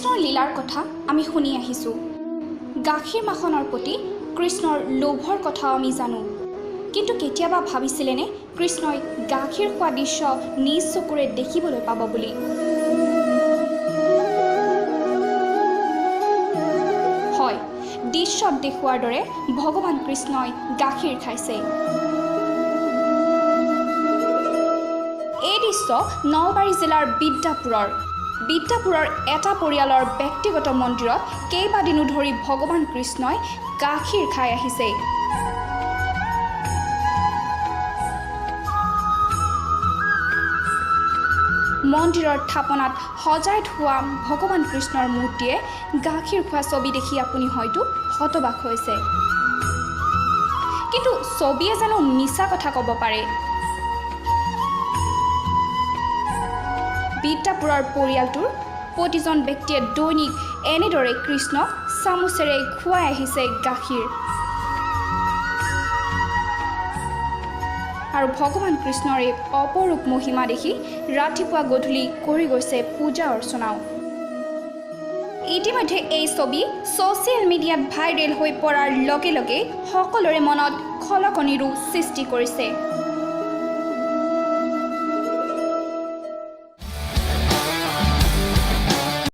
কৃষ্ণৰ লীলাৰ কথা আমি শুনি আহিছোঁ। গাখীৰ মাখনৰ প্ৰতি কৃষ্ণৰ লোভৰ কথাও আমি জানো। কিন্তু কেতিয়াবা ভাবিছিলেনে কৃষ্ণই গাখীৰ খোৱা দৃশ্য নিজ চকুৰে দেখিবলৈ পাব বুলি? হয়, দৃশ্যত দেখুওৱাৰ দৰে ভগৱান কৃষ্ণই গাখীৰ খাইছে। এই দৃশ্য নলবাৰী জিলাৰ বিদ্যাপুৰৰ। বিদ্যাপুৰৰ এটা পৰিয়ালৰ ব্যক্তিগত মন্দিৰত কেইবাদিনো ধৰি ভগৱান কৃষ্ণই গাখীৰ খাই আহিছে। মন্দিৰৰ থাপনাত সজাই থোৱা ভগৱান কৃষ্ণৰ মূৰ্তিয়ে গাখীৰ খোৱা ছবি দেখি আপুনি হয়তো হতবাক হৈছে। কিন্তু ছবিয়ে জানো মিছা কথা ক'ব পাৰে? বিদ্যাপুৰৰ পৰিয়ালটোৰ প্ৰতিজন ব্যক্তিয়ে দৈনিক এনেদৰে কৃষ্ণক চামুচেৰে খুৱাই আহিছে গাখীৰ। আৰু ভগৱান কৃষ্ণৰ এই অপৰূপ মহিমা দেখি ৰাতিপুৱা গধূলি কৰি গৈছে পূজা অৰ্চনাও। ইতিমধ্যে এই ছবি ছ'চিয়েল মিডিয়াত ভাইৰেল হৈ পৰাৰ লগে লগে সকলোৰে মনত খলকনিৰো সৃষ্টি কৰিছে।